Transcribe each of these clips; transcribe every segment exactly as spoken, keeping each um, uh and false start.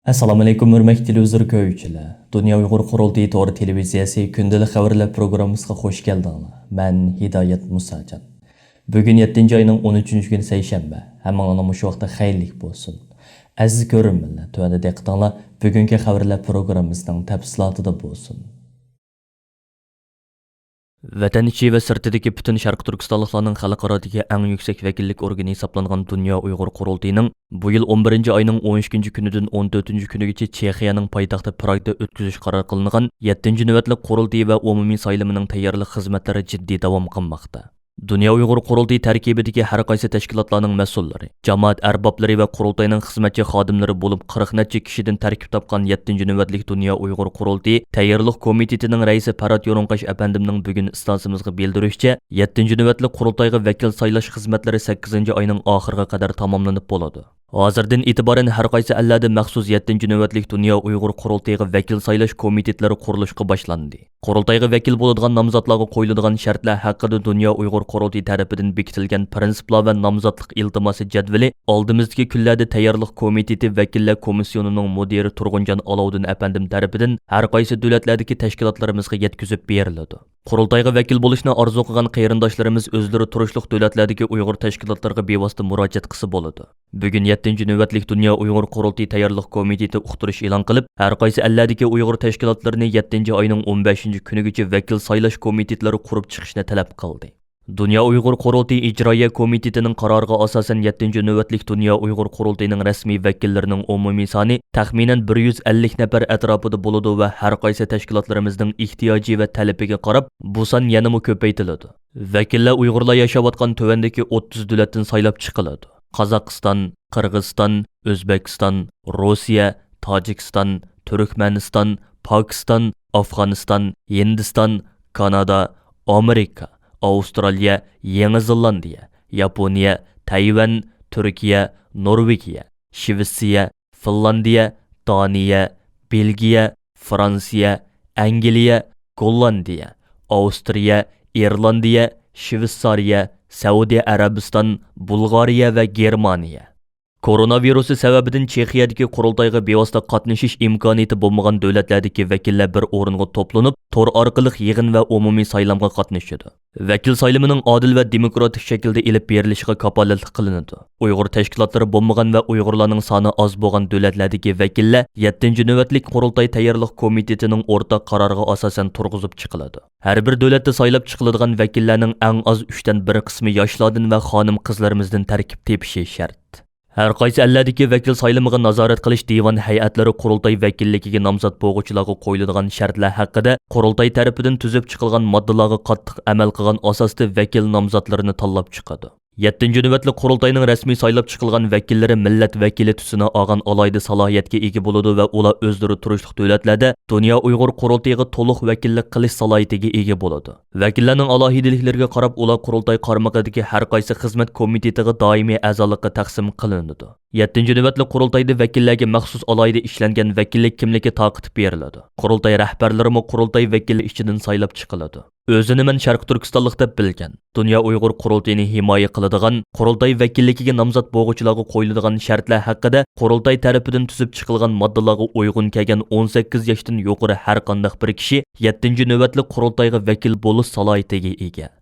ئەسسالامۇئەلەيكۇم، ھۆرمەتلىك تېلېۋىزور كۆرگۈچىلەر. دۇنيا ئۇيغۇر قۇرۇلتىيى تور تېلېۋىزىيەسى كۈندىلىك خەۋەرلەر پروگراممىسىغا خۇش كەلدىڭلار. مەن ھىدايەت مۇساجان. بۈگۈن يەتتىنچى ئاينىڭ ئون ئۈچىنچى كۈنى سەيشەنبە. ھەممىڭلارنىڭ مۇشۇ ۋاقتى خەيرلىك بولسۇن. ئەزىز كۆرۈرمەنلەر، تۆۋەندە دىققىتىڭلار بۈگۈنكى خەۋەرلەر پروگراممىسىنىڭ تەپسىلاتىدا بولسۇن. ۋەتەن ئىچى ۋە سىرتىدىكى پۈتۈن شەرقىي تۈركىستانلىقلارنىڭ خەلقئارادىكى ئەڭ يۈكسەك ۋەكىللىك ئورگىنى ھېسابلانغان دۇنيا ئۇيغۇر قۇرۇلتىيىنىڭ بۇ يىل ئون بىرىنچى ئاينىڭ ئون ئۈچىنچى كۈنىدىن ئون تۆتىنچى كۈنىگىچە چېخىيەنىڭ پايتەختى پراگدا ئۆتكۈزۈش قارار قىلىنغان يەتتىنچى نۆۋەتلىك قۇرۇلتىيى ۋە ئومۇمىي سايلىمىنىڭ تەييارلىق خىزمەتلىرى جىددىي داۋام قىلماقتا. دۇنيا ئۇيغۇر قۇرۇلتىيى تەركىبىدىكى ھەر قايسى تەشكىلاتلارنىڭ مەسئۇللىرى، جامائەت ئەربابلىرى ۋە قۇرۇلتاينىڭ خىزمەتچى خادىملىرى بولۇپ قىرىق نەچچە كىشىدىن تەركىب تاپقان يەتتىنچى نۆۋەتلىك دۇنيا ئۇيغۇر قۇرۇلتىيى تەييارلىق كومىتېتىنىڭ رەئىسى پەرھات يورۇڭقاش ئەپەندىمنىڭ بۈگۈن ئىستانسىمىزغا بىلدۈرۈشىچە، يەتتىنچى نۆۋەتلىك قۇرۇلتايغا ۋەكىل سايلاش خىزمەتلىرى سەككىزىنچى ئاينىڭ ئاخىرىغا قەدەر تاماملىنىپ بولىدۇ. ھازىردىن ئېتىبارەن ھەر قايسى ئەللەردە مەخسۇس يەتتىنچى نۆۋەتلىك دۇنيا ئۇيغۇر قۇرۇلتىيىغا ۋەكىل سايلاش كومىتېتلىرى قۇرۇلۇشقا باشلاندى. قۇرۇلتايغا ۋەكىل بولىدىغان نامزاتلارغا قويۇلىدىغان شەرتلەر ھەققىدە دۇنيا ئۇيغۇر قۇرۇلتىيى تەرىپىدىن بېكىتىلگەن پىرىنسىپلار ۋە نامزاتلىق ئىلتىماسى جەدۋىلى ئالدىمىزدىكى كۈنلەردە تەييارلىق كومىتېتى ۋەكىللەر كومىسسىيونىنىڭ مۇدىرى تۇرغۇنجان ئالاۋۇدىن ئەپەندىم تەرىپىدىن ھەر قايسى دۆلەتلەردىكى تەشكىلاتلىرىمىزغا يەتكۈزۈپ بېرىلىدۇ. قۇرۇلتايغا ۋەكىل بولۇشنى ئارزۇ قىلغان قېرىنداشلىرىمىز ئۆزلىرى تۇرۇشلۇق دۆلەتلەردىكى ئۇيغۇر تەشكىلاتلىرىغا بىۋاسىتە مۇراجىئەت قىلسا بولىدۇ. بۈگۈن يەتتىنچى نۆۋەتلىك دۇنيا ئۇيغۇر قۇرۇلتىيى تەييارلىق كومىتېتى ئۇقتۇرۇش ئېلان قىلىپ، ھەر قايسى ئەللەردىكى ئۇيغۇر تەشكىلاتلىرىنى يەتتىنچى ئاينىڭ ئون بەشىنچى كۈنىگىچە ۋەكىل سايلاش كومىتېتلىرى قۇرۇپ چىقىشنى تەلەپ قىلدى. دۇنيا ئۇيغۇر قۇرۇلتىيى ئىجرائىيە كومىتېتىنىڭ قارارىغا ئاساسەن، يەتتىنچى نۆۋەتلىك دۇنيا ئۇيغۇر قۇرۇلتىيىنىڭ رەسمىي ۋەكىللىرىنىڭ ئومۇمىي سانى تەخمىنەن بىر يۈز ئەللىك نەپەر ئەتراپىدا بولىدۇ ۋە ھەر قايسى تەشكىلاتلىرىمىزنىڭ ئېھتىياجى ۋە تەلىپىگە قاراپ، بۇ سان يەنىمۇ كۆپەيتىلىدۇ. ۋەكىللەر ئۇيغۇرلار ياشاۋاتقان تۆۋەندىكى ئوتتۇز دۆلەتتىن سايلاپ چىقىلىدۇ: قازاقىستان، قىرغىزىستان، ئۆزبېكىستان، روسىيە، تاجىكىستان، تۈركمەنىستان، پاكىستان، ئافغانىستان، ھىندىستان، كانادا، ئامېرىكا، ئاۋسترالىيە، يېڭى زېلاندىيە، ياپونىيە، تەيۋەن، تۈركىيە، نورۋېگىيە، شىۋېتسىيە، فىنلاندىيە، دانىيە، بېلگىيە، فرانسىيە، ئەنگلىيە، گوللاندىيە، ئاۋسترىيە، ئىرلاندىيە، شىۋېتسارىيە، سەئۇدى ئەرەبىستان، بۇلغارىيە ۋە گېرمانىيە. كورونا ۋىرۇسى سەۋەبىدىن چېخىيەدىكى قۇرۇلتايغا بىۋاسىتە قاتنىشىش ئىمكانىيىتى بولمىغان دۆلەتلەردىكى ۋەكىللەر بىر ئورۇنغا توپلىنىپ، تور ئارقىلىق يىغىن ۋە ئومۇمىي سايلامغا قاتنىشىدۇ. ۋەكىل سايلىمىنىڭ ئادىل ۋە دېموكراتىك شەكىلدە ئېلىپ بېرىلىشىغا كاپالەتلىك قىلىنىدۇ. ئۇيغۇر تەشكىلاتلىرى بولمىغان ۋە ئۇيغۇرلارنىڭ سانى ئاز بولغان دۆلەتلەردىكى ۋەكىللەر يەتتىنچى نۆۋەتلىك قۇرۇلتاي تەييارلىق كومىتېتىنىڭ ئورتاق قارارىغا ئاساسەن تۇرغۇزۇپ چىقىلىدۇ. ھەر بىر دۆلەتتە سايلاپ چىقىلىدىغان ۋەكىللەرنىڭ ئەڭ ئاز ئۈچتىن بىر قىسمى ياشلاردىن ۋە خانىم-قىزلىرىمىزدىن تەركىب تېپىشى شەرت. ھەر قايسى ئەللەردىكى ۋەكىل سايلىمىغا نازارەت قىلىش دىۋان ھەيئەتلىرى قۇرۇلتاي ۋەكىللىكىگە نامزات بولغۇچىلارغا قويۇلىدىغان شەرتلەر ھەققىدە قۇرۇلتاي تەرىپىدىن تۈزۈپ چىقىلغان ماددىلارغا قاتتىق ئەمەل قىلغان ئاساستا ۋەكىل نامزاتلىرىنى تاللاپ چىقىدۇ. يەتتىنچى نۆۋەتلىك قۇرۇلتاينىڭ رەسمىي سايلاپ چىقىلغان ۋەكىللىرى مىللەت ۋەكىلى تۈسىنى ئالغان ئالاھىدە سالاھىيەتكە ئىگە بولىدۇ ۋە ئۇلار ئۆزلىرى تۇرۇشلۇق دۆلەتلەردە دۇنيا ئۇيغۇر قۇرۇلتىيىغا تولۇق ۋەكىللىك قىلىش سالاھىيىتىگە ئىگە بولىدۇ. ۋەكىللەرنىڭ ئالاھىدىلىكلىرىگە قاراپ، ئۇلار قۇرۇلتاي قارمىقىدىكى ھەر قايسى خىزمەت كومىتېتىغا دائىمىي ئەزالىققا تەقسىم قىلىنىدۇ. يەتتىنچى نۆۋەتلىك قۇرۇلتايدا ۋەكىللەرگە مەخسۇس ئالاھىدە ئىشلەنگەن ۋەكىللىك كىملىكى تارقىتىپ بېرىلىدۇ. قۇرۇلتاي رەھبەرلىرىمۇ قۇرۇلتاي ۋەكىلى ئىچىدىن سايلاپ چىقىلىدۇ. ئۆزىنى مەن شەرقىي تۈركىستانلىق دەپ بىلگەن، دۇنيا ئۇيغۇر قۇرۇلتىيىنى ھىمايە قىلىدىغان، قۇرۇلتاي ۋەكىللىكىگە نامزات بولغۇچىلارغا قويۇلىدىغان شەرتلەر ھەققىدە قۇرۇلتاي تەرىپىدىن تۈزۈپ چىقىلغان ماددىلارغا ئۇيغۇن كەلگەن ئون سەككىز ياشتىن يۇقىرى ھەر قانداق بىر كىشى يەتتىنچى نۆۋەتلىك قۇرۇلتايغا ۋەكىل بولۇش سالاھىيىتىگە ئىگە.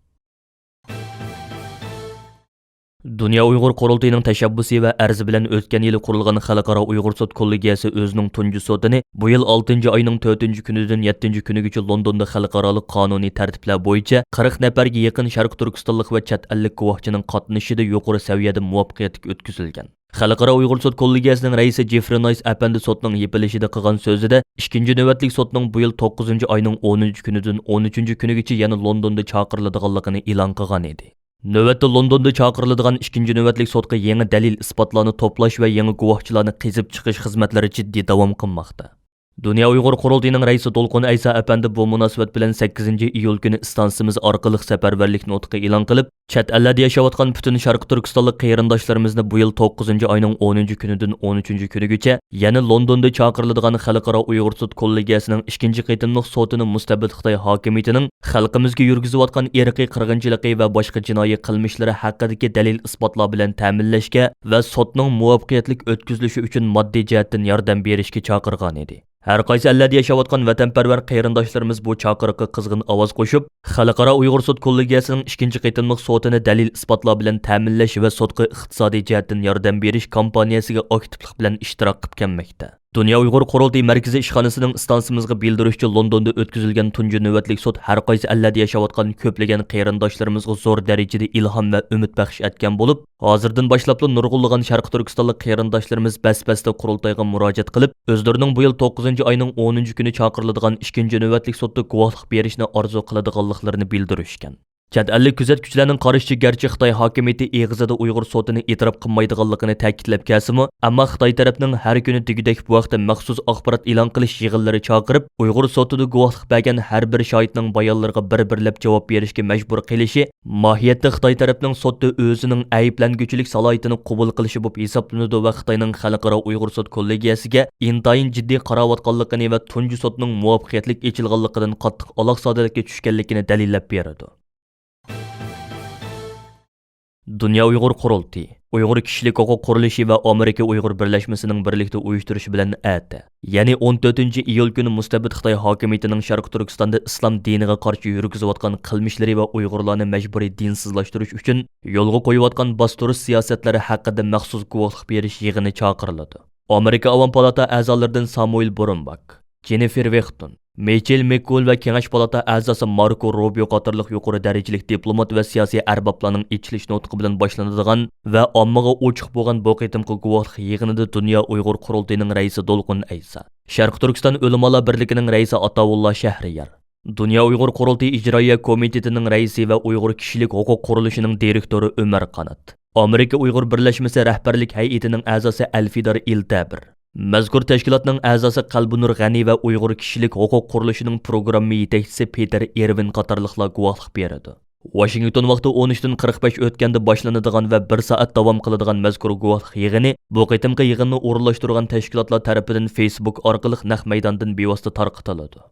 دۇنيا ئۇيغۇر قۇرۇلتىيىنىڭ تەشەببۇسى ۋە ئەرزى بىلەن ئۆتكەن يىلى قۇرۇلغان خەلقئارا ئۇيغۇر سوت كوللېگىيەسى ئۆزىنىڭ تۇنجى سوتىنى بۇ يىل ئالتىنچى ئاينىڭ تۆتىنچى كۈنىدىن يەتتىنچى كۈنىگىچە لوندوندا خەلقئارالىق قانۇنىي تەرتىپلەر بويىچە قىرىق نەپەرگە يېقىن شەرقىي تۈركىستانلىق ۋە چەت ئەللىك گۇۋاھچىنىڭ قاتنىشىشىدا يۇقىرى سەۋىيەدە مۇۋەپپەقىيەتلىك ئۆتكۈزۈلگەن. خەلقئارا ئۇيغۇر سوت كوللېگىيەسىنىڭ رەئىسى جېفرى نايس ئەپەندى سوتنىڭ يېپىلىشىدا قىلغان سۆزىدە، ئىككىنچى نۆۋەتلىك سوتنىڭ بۇ يىل توققۇزىنچى ئاينىڭ ئونىنچى كۈنىدىن ئون ئۈچىنچى كۈنىگىچە يەنە لوندوندا چاقىرىلىدىغانلىقىنى ئېلان قىلغان ئىدى. نۆۋەتتە لوندوندا چاقىرىلىدىغان ئىككىنچى نۆۋەتلىك سوتقا يېڭى دەلىل-ئىسپاتلارنى توپلاش ۋە يېڭى گۇۋاھچىلارنى قېزىپ چىقىش خىزمەتلىرى جىددىي داۋام قىلماقتا. دۇنيا ئۇيغۇر قۇرۇلتىيىنىڭ رەئىسى دولقۇن ئەيسا ئەپەندى بۇ مۇناسىۋەت بىلەن سەككىزىنچى ئىيۇل كۈنى ئىستانسىمىز ئارقىلىق سەپەرۋەرلىك نۇتقى ئېلان قىلىپ، چەت ئەللەردە ياشاۋاتقان پۈتۈن شەرقىي تۈركىستانلىق قېرىنداشلىرىمىزنى بۇ يىل توققۇزىنچى ئاينىڭ ئونىنچى كۈنىدىن ئون ئۈچىنچى كۈنىگىچە يەنە لوندوندا چاقىرىلىدىغان خەلقئارا ئۇيغۇر سوت كوللېگىيەسىنىڭ ئىككىنچى قېتىملىق سوتىنى مۇستەبىت خىتاي ھاكىمىيىتىنىڭ خەلقىمىزگە يۈرگۈزۈۋاتقان ئىرقىي قىرغىنچىلىقى ۋە باشقا جىنايى قىلمىشلىرى ھەققىدىكى دەلىل-ئىسپاتلار بىلەن تەمىنلەشكە ۋە سوتنىڭ مۇۋەپپەقىيەتلىك ئۆتكۈزۈلۈشى ئۈچۈن ماددىي جەھەتتىن ياردەم بېرىشكە چاقىرغان ئىدى. ھەر قايسى ئەللەردە ياشاۋاتقان ۋەتەنپەرۋەر قېرىنداشلىرىمىز بۇ چاقىرىققا قىزغىن ئاۋاز قوشۇپ، خەلقئارا ئۇيغۇر سوت كوللېگىيەسىنىڭ ئىككىنچى قېتىملىق سوتىنى دەلىل-ئىسپاتلار بىلەن تەمىنلەش ۋە سوتقا ئىقتىسادىي جەھەتتىن ياردەم بېرىش كامپانىيەسىگە ئاكتىپلىق بىلەن ئىشتىراك قىلىپ كەلمەكتە. دۇنيا ئۇيغۇر قۇرۇلتىيى مەركىزىي ئىشخانىسىنىڭ ئىستانسىمىزغا بىلدۈرۈشىچە، لوندوندا ئۆتكۈزۈلگەن تۇنجى نۆۋەتلىك سوت ھەر قايسى ئەللەردە ياشاۋاتقان كۆپلىگەن قېرىنداشلىرىمىزغا زور دەرىجىدە ئىلھام ۋە ئۈمىد بەخش ئەتكەن بولۇپ، ھازىردىن باشلاپلا نۇرغۇنلىغان شەرقىي تۈركىستانلىق قېرىنداشلىرىمىز بەس-بەستە قۇرۇلتايغا مۇراجىئەت قىلىپ، ئۆزلىرىنىڭ بۇ يىل توققۇزىنچى ئاينىڭ ئونىنچى كۈنى چاقىرىلىدىغان ئىككىنچى نۆۋەتلىك سوتتا گۇۋاھلىق بېرىشنى ئارزۇ قىلىدىغانلىقلىرىنى بىلدۈرۈشكەن. چەت ئەللىك كۆزەتكۈچىلەرنىڭ قارىشىچە، گەرچە خىتاي ھاكىمىيىتى ئېغىزىدا ئۇيغۇر سوتىنى ئېتىراپ قىلمايدىغانلىقىنى تەكىتلەپ كەلسىمۇ، ئەمما خىتاي تەرەپنىڭ ھەر كۈنى دېگۈدەك بۇ ھەقتە مەخسۇس ئاخبارات ئېلان قىلىش يىغىنلىرى چاقىرىپ، ئۇيغۇر سوتىدا گۇۋاھلىق بەرگەن ھەر بىر شاھىتنىڭ بايانلىرىغا بىر-بىرلەپ جاۋاب بېرىشكە مەجبۇر قىلىشى، ماھىيەتتە خىتاي تەرەپنىڭ سوتتا ئۆزىنىڭ ئەيىبلەنگۈچىلىك سالاھىيىتىنى قوبۇل قىلىشى بولۇپ ھېسابلىنىدۇ ۋە خىتاينىڭ خەلقئارا ئۇيغۇر سوت كوللېگىيەسىگە ئىنتايىن جىددىي قاراۋاتقانلىقىنى ۋە تۇنجى سوتنىڭ مۇۋەپپەقىيەتلىك ئېچىلغانلىقىدىن قاتتىق ئالاقىسىزلىككە چۈشكەنلىكىنى دەلىللەپ بېرىدۇ. دۇنيا ئۇيغۇر قۇرۇلتىيى، ئۇيغۇر كىشىلىك ھوقۇق قۇرۇلۇشى ۋە ئامېرىكا ئۇيغۇر بىرلەشمىسىنىڭ بىرلىكتە ئۇيۇشتۇرۇشى بىلەن ئەتە، يەنى ئون تۆتىنچى ئىيۇل كۈنى مۇستەبىت خىتاي ھاكىمىيىتىنىڭ شەرقىي تۈركىستاندا ئىسلام دىنىغا قارشى يۈرگۈزۈۋاتقان قىلمىشلىرى ۋە ئۇيغۇرلارنى مەجبۇرىي دىنسىزلاشتۇرۇش ئۈچۈن يولغا قويۇۋاتقان باستۇرۇش سىياسەتلىرى ھەققىدە مەخسۇس گۇۋاھلىق بېرىش يىغىنى چاقىرىلىدۇ. ئامېرىكا ئاۋام پالاتا ئەزالىرىدىن سامۇئېل بۇرۇنباك، جېننىفېر ۋېختون، مىچېل مېككول ۋە كېڭەش پالاتا ئەزاسى ماركو روبىيو قاتارلىق يۇقىرى دەرىجىلىك دىپلومات ۋە سىياسىي ئەربابلارنىڭ ئېچىلىش نۇتقى بىلەن باشلىنىدىغان ۋە ئاممىغا ئوچۇق بولغان بۇ قېتىمقى گۇۋاھلىق يىغىنىدا دۇنيا ئۇيغۇر قۇرۇلتىيىنىڭ رەئىسى دولقۇن ئەيسا، شەرقىي تۈركىستان ئۆلىمالار بىرلىكىنىڭ رەئىسى ئاتاۋۇللا شەھرىيار، دۇنيا ئۇيغۇر قۇرۇلتىيى ئىجرائىيە كومىتېتىنىڭ رەئىسى ۋە ئۇيغۇر كىشىلىك ھوقۇق قۇرۇلۇشىنىڭ دىرېكتورى ئۆمەر قانات، ئامېرىكا ئۇيغۇر بىرلەشمىسى رەھبەرلىك ھەيئىتىنىڭ ئەزاسى ئەلفىدار ئىلتەبىر، مەزكۇر تەشكىلاتنىڭ ئەزاسى قەلبىنۇر غەنى ۋە ئۇيغۇر كىشىلىك ھوقۇق قۇرۇلۇشىنىڭ پروگرامما يېتەكچىسى پېتېر ئېرۋىن قاتارلىقلار گۇۋاھلىق بېرىدۇ. ۋاشىنگتون ۋاقتى ئون ئۈچتىن قىرىق بەش ئۆتكەندە باشلىنىدىغان ۋە بىر سائەت داۋام قىلىدىغان مەزكۇر گۇۋاھلىق يىغىنى بۇ قېتىمقى يىغىننى ئورۇنلاشتۇرغان تەشكىلاتلار تەرىپىدىن فېيسبۇك ئارقىلىق نەق مەيداندىن بىۋاسىتە تارقىتىلىدۇ.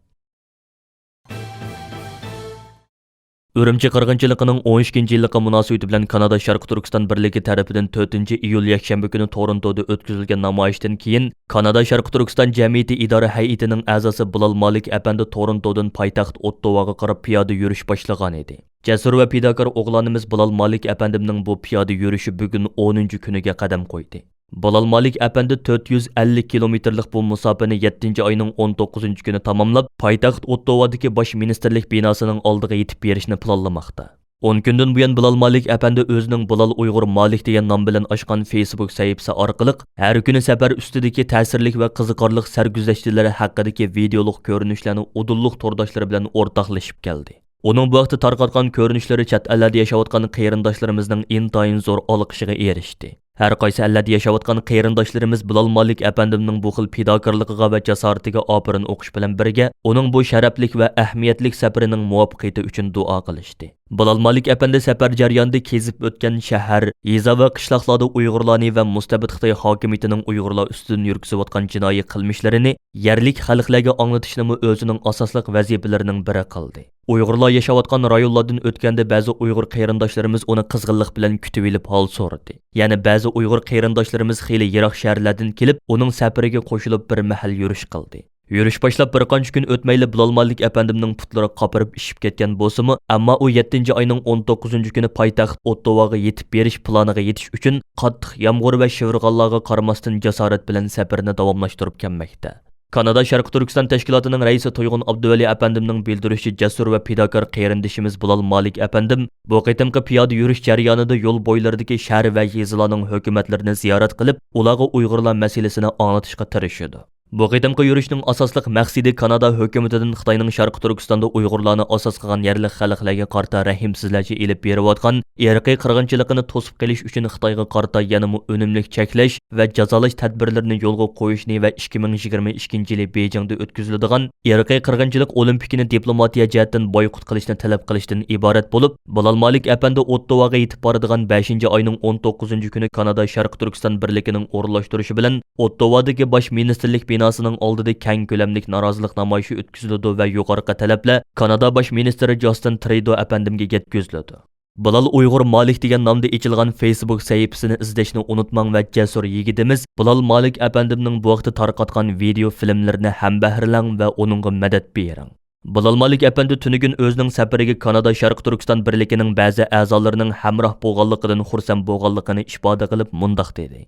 ئۈرۈمچى قىرغىنچىلىقىنىڭ ئون ئىككىنچى يىللىقى مۇناسىۋىتى بىلەن كانادا شەرقىي تۈركىستان بىرلىكى تەرىپىدىن تۆتىنچى ئىيۇل يەكشەنبە كۈنى تورونتودا ئۆتكۈزۈلگەن نامايىشتىن كېيىن، كانادا شەرقىي تۈركىستان جەمئىيىتى ئىدارە ھەيئىتىنىڭ ئەزاسى بىلال مالىك ئەپەندى تورونتودىن پايتەخت ئوتتاۋاغا قاراپ پىيادە يۈرۈش باشلىغانىدى. جەسۇر ۋە پىداكار ئوغلانىمىز بىلال مالىك ئەپەندىمنىڭ بۇ پىيادە يۈرۈشى بۈگۈن ئونىنچى كۈنىگە قەدەم قويدى. بىلال مالىك ئەپەندى تۆت يۈز ئەللىك كىلومېتىرلىق بۇ مۇساپىنى يەتتىنچى ئاينىڭ ئون توققۇزىنچى كۈنى تاماملاپ، پايتەخت ئوتتاۋادىكى باش مىنىستىرلىك بىناسىنىڭ ئالدىغا يېتىپ بېرىشنى پىلانلىماقتا. ئون كۈندىن بۇيان بىلال مالىك ئەپەندى ئۆزىنىڭ بىلال ئۇيغۇر مالىك دېگەن نام بىلەن ئاچقان فېيسبۇك سەھىپىسى ئارقىلىق ھەر كۈنى سەپەر ئۈستىدىكى تەسىرلىك ۋە قىزىقارلىق سەرگۈزەشتلىرى ھەققىدىكى ۋىدېئولۇق كۆرۈنۈشلەرنى ئۇدۇللۇق تورداشلىرى بىلەن ئورتاقلىشىپ كەلدى. ئۇنىڭ بۇ ھەقتە تارقاتقان كۆرۈنۈشلىرى چەت ئەللەردە ياشاۋاتقان قېرىنداشلىرىمىزنىڭ ئىنتايىن زور ئالقىشىغا ئېرىشتى. ھەر قايسى ئەللەردە ياشاۋاتقان قېرىنداشلىرىمىز بىلال مالىك ئەپەندىمنىڭ بۇ خىل پىداكارلىقىغا ۋە جاسارىتىگە ئاپىرىن ئوقۇش بىلەن بىرگە، ئۇنىڭ بۇ شەرەپلىك ۋە ئەھمىيەتلىك سەپىرىنىڭ مۇۋەپپەقىيىتى ئۈچۈن دۇئا قىلىشتى. بىلال مالىك ئەپەندى سەپەر جەريانىدا كېزىپ ئۆتكەن شەھەر، يېزا ۋە قىشلاقلاردا ئۇيغۇرلارنى ۋە مۇستەبىت خىتاي ھاكىمىيىتىنىڭ ئۇيغۇرلار ئۈستىدىن يۈرگۈزۈۋاتقان جىنايى قىلمىشلىرىنى يەرلىك خەلقلەرگە ئاڭلىتىشنىمۇ ئۆزىنىڭ ئاساسلىق ۋەزىپىلىرىنىڭ بىرى قىلدى. ئۇيغۇرلار ياشاۋاتقان رايونلاردىن ئۆتكەندە بەزى ئۇيغۇر قېرىنداشلىرىمىز ئۇنى قىزغىنلىق بىلەن كۈتۈۋېلىپ ھال سورىدى. يەنە بەزى ئۇيغۇر قېرىنداشلىرىمىز خېلى يىراق شەھەرلەردىن كېلىپ، ئۇنىڭ سەپىرىگە قوشۇلۇپ بىر مەھەل يۈرۈش قىلدى. يۈرۈش باشلاپ بىر قانچە كۈن ئۆتمەيلا بىلال مالىك ئەپەندىمنىڭ پۇتلىرى قاپىرىپ ئىششىپ كەتكەن بولسىمۇ، ئەمما ئۇ يەتتىنچى ئاينىڭ ئون توققۇزىنچى كۈنى پايتەخت ئوتتاۋاغا يېتىپ بېرىش پىلانىغا يېتىش ئۈچۈن قاتتىق يامغۇر ۋە شىۋىرغانلارغا قارىماستىن جاسارەت بىلەن سەپىرىنى داۋاملاشتۇرۇپ كەلمەكتە. كانادا شەرقىي تۈركىستان تەشكىلاتىنىڭ رەئىسى تۇيغۇن ئابدۇۋەلى ئەپەندىمنىڭ بىلدۈرۈشىچە، جەسۇر ۋە پىداكار قېرىندىشىمىز بىلال مالىك ئەپەندىم بۇ قېتىمقى پىيادە يۈرۈش جەريانىدا يول بويلىرىدىكى شەھەر ۋە يېزىلارنىڭ ھۆكۈمەتلىرىنى زىيارەت قىلىپ، ئۇلارغا ئۇيغۇرلار مەسىلىسىنى ئاڭلىتىشقا تىرىشىدۇ. بۇ قېتىمقى يۈرۈشنىڭ ئاساسلىق مەقسىتى كانادا ھۆكۈمىتىدىن خىتاينىڭ شەرقىي تۈركىستاندا ئۇيغۇرلارنى ئاساس قىلغان يەرلىك خەلقلەرگە قارىتا رەھىمسىزلەرچە ئېلىپ بېرىۋاتقان ئىرقىي قىرغىنچىلىقىنى توسۇپ قېلىش ئۈچۈن خىتايغا قارتا يەنىمۇ ئۈنۈملۈك چەكلەش ۋە جازالاش تەدبىرلىرىنى يولغا قويۇشنى ۋە ئىككى مىڭ يىگىرمە ئىككىنچى يىلى بېيجىڭدا ئۆتكۈزۈلىدىغان ئىرقىي قىرغىنچىلىق ئولىمپىكىنى دىپلوماتىيە جەھەتتىن بايقۇت قىلىشنى تەلەپ قىلىشتىن ئىبارەت بولۇپ، بىلال مالىك ئەپەندى ئوتتاۋاغا يېتىپ بارىدىغان بەشىنچى ئاينىڭ ئون توققۇزىنچى كۈنى كانادا شەرقىي تۈركىستان بىرلىكىنىڭ ئورۇنلاشتۇرۇشى بىلەن ئوتتاۋادىكى باش مىنىستىرلىك بىناسىنىڭ ئالدىدا كەڭ كۆلەملىك نارازىلىق نامايىشى ئۆتكۈزۈلىدۇ ۋە يۇقىرىقى تەلەپلەر كانادا باش مىنىستىرى جاستىن ترىدو ئەپەندىمگە يەتكۈزۈلىدۇ. بىلال ئۇيغۇر مالىك دېگەن نامدا ئېچىلغان فېيسبۇك سەھىپىسىنى ئىزدەشنى ئۇنتۇماڭ ۋە جەسۇر يىگىتىمىز بىلال مالىك ئەپەندىمنىڭ بۇ ھەقتە تارقاتقان ۋىدېئو فىلىملىرىنى ھەمبەھىرلەڭ ۋە ئۇنىڭغا مەدەت بېرىڭ. بىلال مالىك ئەپەندى تۈنۈگۈن ئۆزىنىڭ سەپىرىگە كانادا شەرقىي تۈركىستان بىرلىكىنىڭ بەزى ئەزالىرىنىڭ ھەمراھ بولغانلىقىدىن خۇرسەن بولغانلىقىنى ئىپادە قىلىپ مۇنداق دېدى.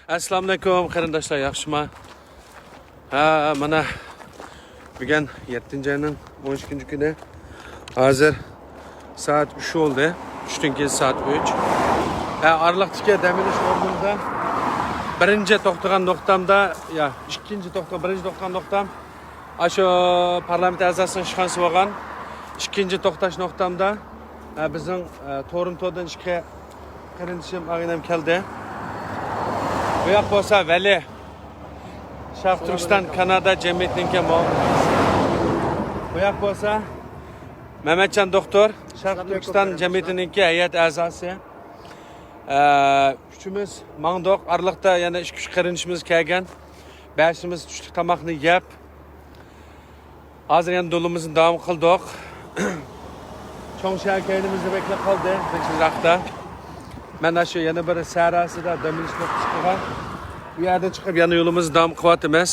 ئەسسالامۇئەلەيكۇم قېرىنداشلار، ياخشىما؟ ھە، مانا بۈگۈن يەتتىنچى ئاينىڭ ئون ئىككىنچى كۈنى. ھازىر سائەت ئۈچ بولدى. ئۈچتىن كېيىن سائەت ئۈچ. ھە، ئارىلىقتىكى دەم ئېلىش ئورنۇمدا بىرىنچى توختىغان نۇقتامدا، يا، ئىككىنچى توختىغان، بىرىنچى توختىغان نۇقتام ئاشۇ پارلامېنت ئەزاسىنىڭ ئىشخانىسى بولغان. ئىككىنچى توختاش نۇقتامدا، ئە، بىزنىڭ، ئە، تورونتودىن ئىككى قېرىندىشىم، ئاغىنەم كەلدى. بۇ ياق بولسا ۋەلى، شەرقىي تۈركىستان كانادا جەمئىيىتىنىڭكى مۇ-، بۇ ياق بولسا مەمەتجان دوختۇر، شەرقىي تۈركىستان جەمئىيىتىنىڭكى ھەيئەت ئەزاسى. ئە، ئۈچىمىز ماڭدۇق. ئارىلىقتا يەنە ئىككى-ئۈچ قېرىندىشىمىز كەلگەن. بەشىمىز چۈشلۈك تاماقنى يەپ، ھازىر يەنە يولىمىزنى داۋام قىلدۇق. چوڭ شەھەر كەينىمىزدە بەكلا قالدى، بەك يىراقتا. مەن ئاشۇ يەنە بىر سەھراسىدا دەم ئېلىش نۇقتىسى قىلغان. بۇ يەردىن چىقىپ يەنە يولىمىزنى داۋام قىلىۋاتىمىز.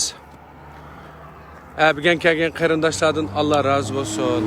ئە، بۈگۈن كەلگەن قېرىنداشلاردىن ئاللا رازى بولسۇن.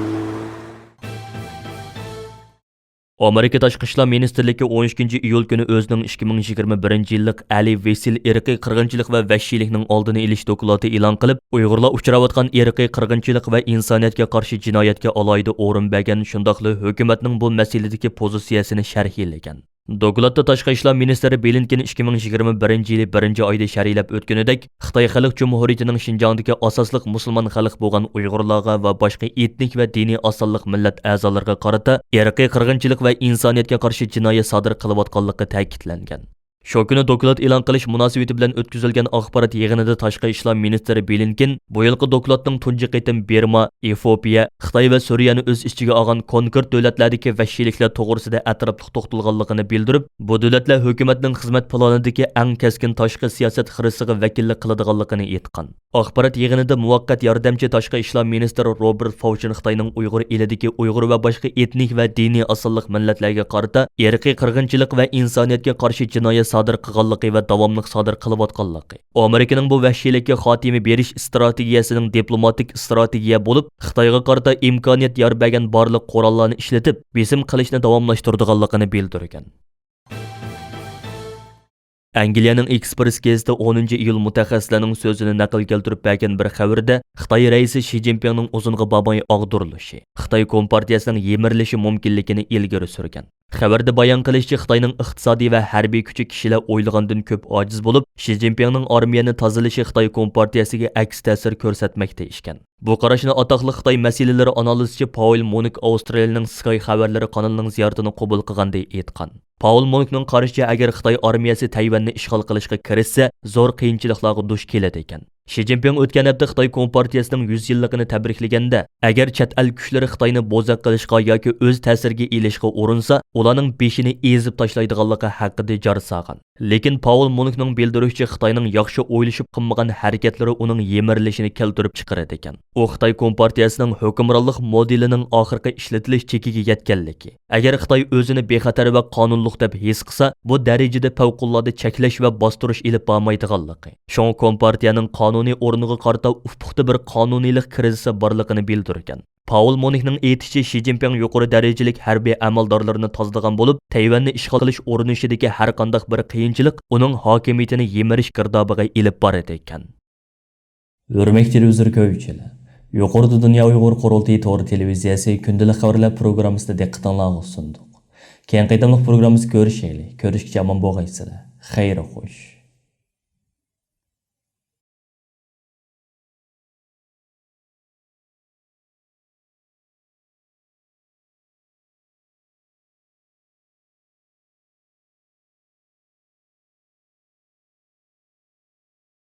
ئامېرىكا تاشقى ئىشلار مىنىستىرلىكى ئون ئىككىنچى ئىيۇل كۈنى ئۆزىنىڭ ئىككى مىڭ يىگىرمە بىرىنچى يىللىق ئەلى ۋېسىل ئىرقىي قىرغىنچىلىق ۋە ۋەھشىيلىكنىڭ ئالدىنى ئېلىش دوكلاتى ئېلان قىلىپ، ئۇيغۇرلار ئۇچراۋاتقان ئىرقىي قىرغىنچىلىق ۋە ئىنسانىيەتكە قارشى جىنايەتكە ئالاھىدە ئورۇن بەرگەن، شۇنداقلا ھۆكۈمەتنىڭ بۇ مەسىلىدىكى پوزىتسىيەسىنى شەرھلىگەن. دوكلاتتا تاشقى ئىشلار مىنىستىرى بلىنكېن ئىككى مىڭ يىگىرمە بىرىنچى يىلى بىرىنچى ئايدا شەرھلەپ ئۆتكىنىدەك، خىتاي خەلق جۇمھۇرىيىتىنىڭ شىنجاڭدىكى ئاساسلىق مۇسۇلمان خەلق بولغان ئۇيغۇرلارغا ۋە باشقا ئېتنىك ۋە دىنىي ئاز سانلىق مىللەت ئەزالىرىغا قارىتا ئىرقىي قىرغىنچىلىق ۋە ئىنسانىيەتكە قارشى جىنايەت سادىر قىلىۋاتقانلىقى تەكىتلەنگەن. شۇ كۈنى دوكلات ئېلان قىلىش مۇناسىۋىتى بىلەن ئۆتكۈزۈلگەن ئاخبارات يىغىنىدا تاشقى ئىشلار مىنىستىرى بلىنكېن بۇ يىلقى دوكلاتنىڭ تۇنجى قېتىم بىرما، ئېفىئوپىيە، خىتاي ۋە سۈرىيەنى ئۆز ئىچىگە ئالغان كونكرېت دۆلەتلەردىكى ۋەھشىيلىكلەر توغرىسىدا ئەتراپلىق توختالغانلىقىنى بىلدۈرۈپ، بۇ دۆلەتلەر ھۆكۈمەتنىڭ خىزمەت پىلانىدىكى ئەڭ كەسكىن تاشقى سىياسەت خىرىسىغا ۋەكىللىك قىلىدىغانلىقىنى ئېيتقان. ئاخبارات يىغىنىدا مۇۋەققەت ياردەمچى تاشقى ئىشلار مىنىستىرى روبېرت فاۋچىن خىتاينىڭ ئۇيغۇر ئېلىدىكى ئۇيغۇر ۋە باشقا ئېتنىك ۋە دىنىي ئاز سانلىق مىللەتلەرگە قارىتا ئىرقىي قىرغىنچىلىق ۋە ئىنسانىيەتكە قارشى جىنايەت سادىر قىلغانلىقى ۋە داۋاملىق سادىر قىلىۋاتقانلىقى، ئامېرىكىنىڭ بۇ ۋەھشىيلىككە خاتىمە بېرىش ئىستراتېگىيەسىنىڭ دىپلوماتىك ئىستراتېگىيە بولۇپ، خىتايغا قارىتا ئىمكانىيەت يار بەرگەن بارلىق قوراللارنى ئىشلىتىپ، بېسىم قىلىشنى داۋاملاشتۇرىدىغانلىقىنى بىلدۈرگەن. ئەنگلىيەنىڭ ئېكسپرېس گېزىتى ئونىنچى ئىيۇل مۇتەخەسسىسلەرنىڭ سۆزىنى نەقىل كەلتۈرۈپ بەرگەن بىر خەۋىرىدە خىتاي رەئىسى شى جىنپىڭنىڭ ئۇزۇنغا بارماي ئاغدۇرۇلۇشى، خىتاي كومپارتىيەسىنىڭ يىمىرىلىشى مۇمكىنلىكىنى ئىلگىرى سۈرگەن. خەۋەردە بايان قىلىشىچە، خىتاينىڭ ئىقتىسادىي ۋە ھەربىي كۈچى كىشىلەر ئويلىغاندىن كۆپ ئاجىز بولۇپ، شى جىنپىڭنىڭ ئارمىيەنى تازىلىشى خىتاي كومپارتىيەسىگە ئەكس تەسىر كۆرسەتمەكتە ئىكەن. بۇ قاراشنى ئاتاقلىق خىتاي مەسىلىلىرى ئانالىزچى پاۋېل مونك ئاۋسترالىيەنىڭ سكاي خەۋەرلىرى قانىلىنىڭ زىيارىتىنى قوبۇل قىلغاندا ئېيتقان. پاۋېل مونكنىڭ قارىشىچە، ئەگەر خىتاي ئارمىيەسى تەيۋەننى ئىشغال قىلىشقا كىرىشسە، زور قىيىنچىلىقلارغا دۇچ كېلىدىكەن. شى جىنپىڭ ئۆتكەن ھەپتە خىتاي كومپارتىيەسىنىڭ يۈز يىللىقىنى تەبرىكلىگەندە، ئەگەر چەت ئەل كۈچلىرى خىتاينى بوزەك قىلىشقا ياكى ئۆز تەسىرىگە ئېلىشقا ئۇرۇنسا، ئۇلارنىڭ بېشىنى ئېزىپ تاشلايدىغانلىقى ھەققىدە جار سالغان. لېكىن پاۋېل مونكنىڭ بىلدۈرۈشىچە، خىتاينىڭ ياخشى ئويلىشىپ قىلمىغان ھەرىكەتلىرى ئۇنىڭ يىمىرىلىشىنى كەلتۈرۈپ چىقىرىدىكەن. ئۇ خىتاي كومپارتىيەسىنىڭ ھۆكۈمرانلىق مودېلىنىڭ ئاخىرقى ئىشلىتىلىش چېكىگە يەتكەنلىكى، ئەگەر خىتاي ئۆزىنى بىخەتەر ۋە قانۇنلۇق دەپ ھېس قىلسا، بۇ دەرىجىدە پەۋقۇلئاددە چەكلەش ۋە باستۇرۇش ئېلىپ بارمايدىغانلىقى، شۇڭا كومپارتىيەنىڭ قانۇنىي ئورنىغا قارىتا ئۇپۇقتا بىر قانۇنىيلىق كىرىزىسى بارلىقىنى بىلدۈرگەن. پاۋېل مونكنىڭ ئېيتىشىچە، شى جىنپىڭ يۇقىرى دەرىجىلىك ھەربىي ئەمەلدارلىرىنى تازىلىغان بولۇپ، تەيۋەننى ئىشغال قىلىش ئۇرۇنۇشىدىكى ھەرقانداق بىر قىيىنچىلىق ئۇنىڭ ھاكىمىيىتىنى يىمىرىش گىردابىغا ئېلىپ بارىدىكەن. ھۆرمەتلىك تېلېۋىزور كۆرگۈچىلەر، يۇقىرىدا دۇنيا ئۇيغۇر قۇرۇلتىيى تور تېلېۋىزىيەسى كۈندىلىك خەۋەرلەر پروگراممىسىنى دىققىتىڭلارغا سۇندۇق. كېيىنكى قېتىملىق پروگراممىسىدا كۆرۈشەيلى. كۆرۈشكىچە ئامان بولغايسىلەر. خەير خوش.